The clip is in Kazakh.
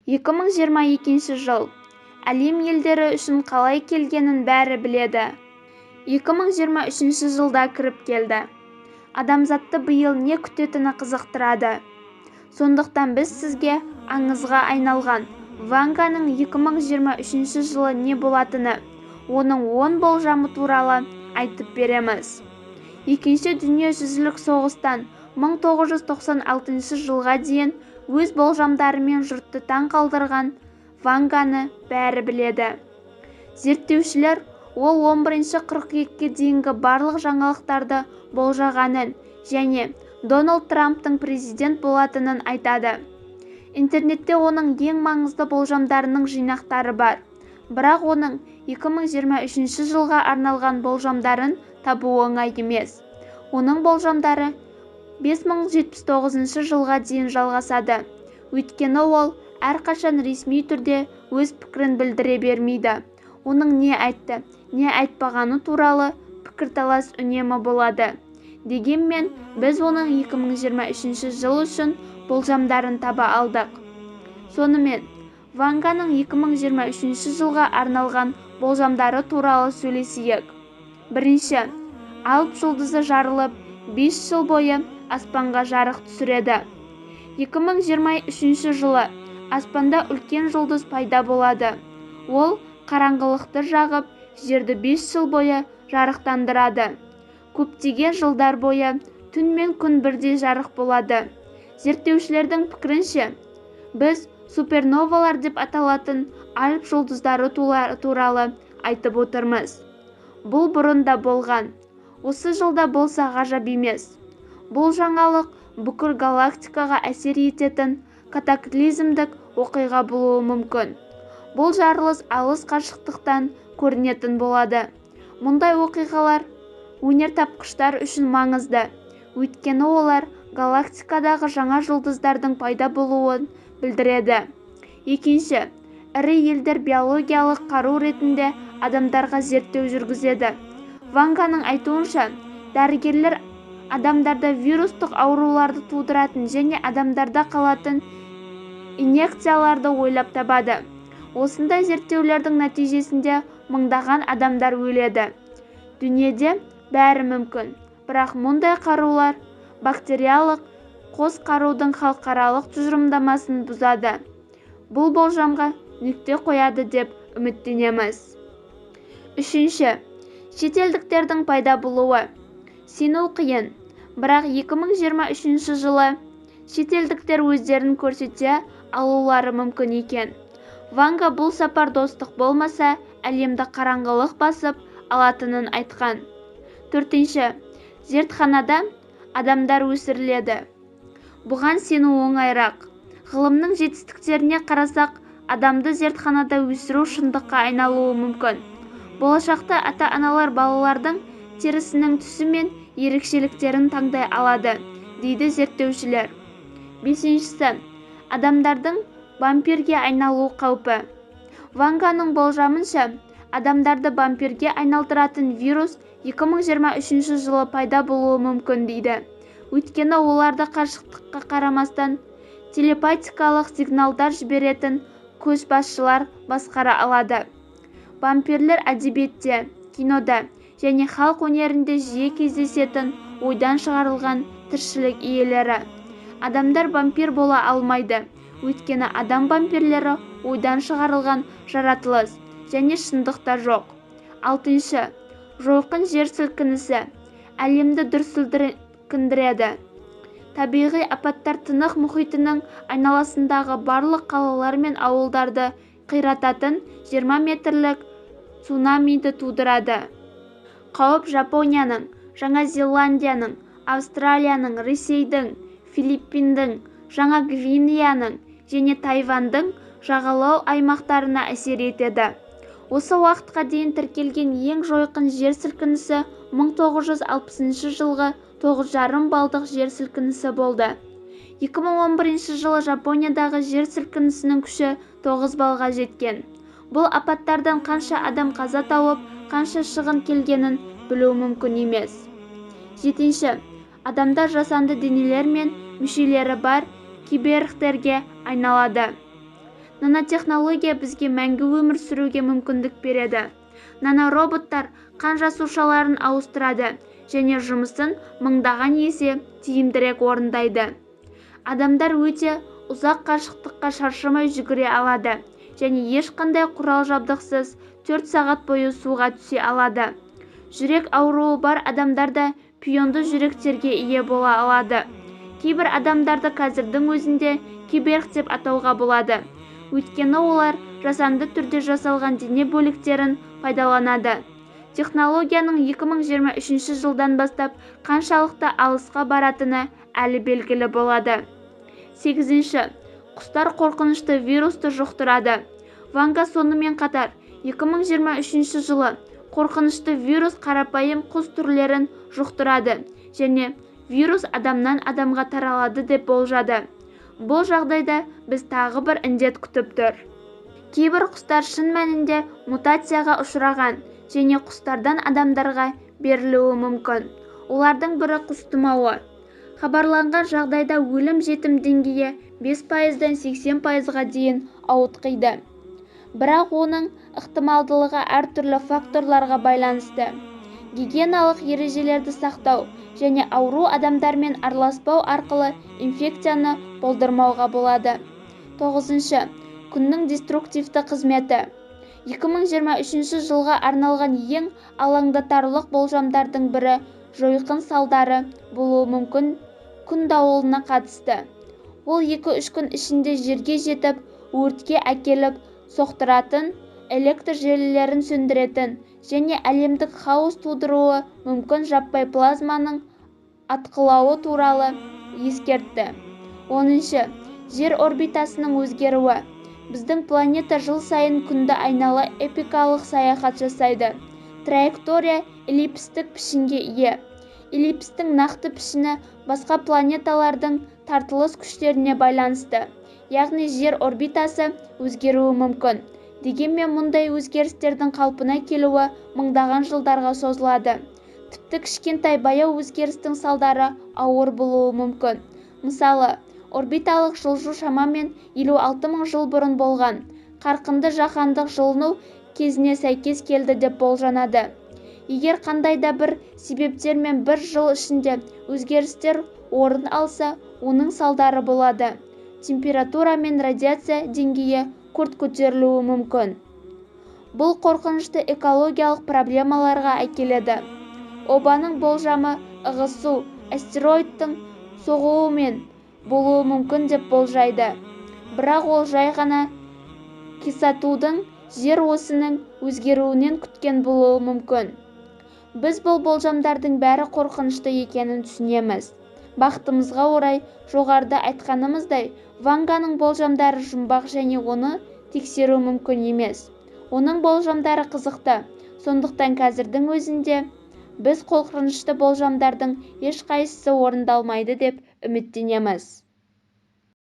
2022 жыл әлем елдері үшін қалай келгенін бәрі біледі. 2023 жыл да кіріп келді. Адамзатты биыл не күтетіні қызықтырады. Сондықтан біз сізге аңызға айналған Ванганың 2023 жылы не болатыны, оның 10 болжамы туралы айтып береміз. Екінші дүниежүзілік соғыстан 1996 жылға дейін өз болжамдарымен жұртты таң қалдырған Ванганы бәрі біледі. Зерттеушілер ол 11 қыркүйекке дейінгі барлық жаңалықтарды болжағанын және Дональд Трамптың президент болатынын айтады. Интернетте оның ең маңызды болжамдарының жинақтары бар. Бірақ оның 2023 жылға арналған болжамдарын табу оңай емес. Оның болжамдары 5079 жылға дейін жалғасады. Өйткені ол әрқашан ресми түрде өз пікірін білдіре бермейді. Оның не айтты, не айтпағаны туралы пікірталас үнемі болады. Дегенмен біз оның 2023 жыл үшін болжамдарын таба алдық. Сонымен, Ванганың 2023 жылға арналған болжамдары туралы сөйлесейік. Бірінші, Алып жұлдызы жарылып, 5 жыл бойы аспанға жарық түсіреді. 2023 жылы аспанда үлкен жұлдыз пайда болады. Ол қараңғылықты жағып, жерді 5 жыл бойы жарықтандырады. Көптеген жылдар бойы түн мен күн бірдей жарық болады. Зерттеушілердің пікірінше, біз суперновалар деп аталатын алып жұлдыздары туралы айтып отырмыз. Бұл бұрын да болған. Осы жылда болса ғажап емес. Бұл жаңалық бүкіл галактикаға әсер ететін катаклизмдік оқиға болуы мүмкін. Бұл жарылыс алыс қашықтықтан көрінетін болады. Мұндай оқиғалар өнертапқыштар үшін маңызды, өйткені олар галактикадағы жаңа жұлдыздардың пайда болуын білдіреді. Екінші, ірі елдер биологиялық қару ретінде адамдарға зерттеу жүргізеді. Ванганың айтуынша, дәрігерлер адамдарда вирустық ауруларды тудыратын және адамдарда қалатын инъекцияларды ойлап табады. Осындай зерттеулердің нәтижесінде мыңдаған адамдар өледі. Дүниеде бәрі мүмкін, бірақ мұндай қарулар бактериялық қос қарудың халықаралық тұжырымдамасын бұзады. Бұл болжамға нүкте қояды деп үміттенеміз. Үшінші, шетелдіктердің пайда болуы. Сену қиын, бірақ 2023 жылы шетелдіктер өздерін көрсете алулары мүмкін екен. Ванга бұл сапар достық болмаса, әлемді қараңғылық басып алатынын айтқан. Төртінші, зертханада адамдар өсіріледі. Бұған сену оңайырақ. Ғылымның жетістіктеріне қарасақ, адамды зертханада өсіру шындыққа айналуы мүмкін. Болашақта ата-аналар балалардың терісінің түсі мен ерекшеліктерін таңдай алады, дейді зерттеушілер. Бесіншісі, адамдардың вампирге айналу қаупі. Ванганың болжамынша, адамдарды вампирге айналдыратын вирус 2023 жылы пайда болуы мүмкін дейді. Өйткені оларды қашықтыққа қарамастан телепатикалық сигналдар жіберетін көшбасшылар басқара алады. Вампирлер әдебиетте, кинода және халық өнерінде жиі кездесетін ойдан шығарылған тіршілік иелері. Адамдар вампир бола алмайды, өйткені адам вампирлері ойдан шығарылған жаратылыс және шындықта жоқ. Алтыншы, жойқын жер сілкінісі әлемді дүр сілкіндіреді. Табиғи апаттар Тынық мұхитының айналасындағы барлық қалалар мен ауылдарды қирататын 20 метрлік цунамиді тудырады. Қауіп Жапонияның, Жаңа Зеландияның, Австралияның, Ресейдің, Филиппиндің, Жаңа Гвинеяның және Тайваньдың жағалау аймақтарына әсер етеді. Осы уақытқа дейін тіркелген ең жойқын жер сілкінісі 1960 жылғы 9,5 балдық жер сілкінісі болды. 2011 жылы Жапониядағы жер сілкінісінің күші 9 балға жеткен. Бұл апаттардан қанша адам қаза тауып, қанша шығын келгенін білу мүмкін емес. Жетінші, адамдар жасанды денелер мен мүшелері бар киборгтерге айналады. Нанотехнология бізге мәңгі өмір сүруге мүмкіндік береді. Нанороботтар қан жасушаларын ауыстырады және жұмысын мыңдаған есе тиімдірек орындайды. Адамдар өте ұзақ қашықтыққа шаршамай жүгіре алады және ешқандай құрал-жабдықсыз 4 сағат бойы суға түсе алады. Жүрек ауруы бар адамдар да пионды жүректерге ие бола алады. Кейбір адамдарды қазірдің өзінде киборг деп атауға болады, өйткені олар жасанды түрде жасалған дене бөліктерін пайдаланады. Технологияның 2023 жылдан бастап қаншалықты алысқа баратыны әлі белгілі болады. Сегізінші, құстар қорқынышты вирусты жұқтырады. Ванга сонымен қатар 2023 жылы қорқынышты вирус қарапайым құс түрлерін жұқтырады және вирус адамнан адамға таралады деп болжады. Бұл жағдайда біз тағы бір індет күтіп тұр. Кейбір құстар шын мәнінде мутацияға ұшыраған және құстардан адамдарға берілуі мүмкін. Олардың бірі құс тұмауы. Хабарланған жағдайда өлім-жітім деңгейі 5 пайыздан 80 пайызға дейін ауытқиды. Бірақ оның ықтималдылығы әртүрлі факторларға байланысты. Гигиеналық ережелерді сақтау және ауру адамдармен араласпау арқылы инфекцияны болдырмауға болады. Тоғызыншы, күннің деструктивті қызметі. 2023 жылға арналған ең алаңдатарлық болжамдардың бірі жойқын салдары болуы мүмкін күн дауылына қатысты. Ол 2-3 күн ішінде жерге жетіп, өртке әкеліп соқтыратын, электр желілерін сөндіретін және әлемдік хаос тудыруы мүмкін жаппай плазманың атқылауы туралы ескертті. Оныншы, жер орбитасының өзгеруі. Біздің планета жыл сайын күнді айнала эпикалық саяхат жасайды. Траектория эллипстік пішінге ие. Эллипстің нақты пішіні басқа планеталардың тартылыс күштеріне байланысты, яғни жер орбитасы өзгеруі мүмкін. Дегенмен мұндай өзгерістердің қалпына келуі мыңдаған жылдарға созылады. Тіпті кішкентай баяу өзгерістің салдары ауыр болуы мүмкін. Мысалы, орбиталық жылжу шамамен 56 мың жыл бұрын болған қарқынды жаһандық жылыну кезіне сәйкес келді деп болжанады. Егер қандай да бір себептермен бір жыл ішінде өзгерістер орын алса, оның салдары болады: температура мен радиация деңгейі күрт көтерілуі мүмкін. Бұл қорқынышты экологиялық проблемаларға әкеледі. Обаның болжамы ығысу астероидтың соғуымен болуы мүмкін деп болжайды. Бірақ ол жай ғана қисатудың жер осінің өзгеруінен күткен болуы мүмкін. Біз бұл болжамдардың бәрі қорқынышты екенін түсінеміз. Бақытымызға орай, жоғарыда айтқанымыздай, Ванганың болжамдары жұмбақ және оны тексеру мүмкін емес. Оның болжамдары қызықты, сондықтан қазірдің өзінде біз қорқынышты болжамдардың ешқайсысы орындалмайды деп үміттенеміз.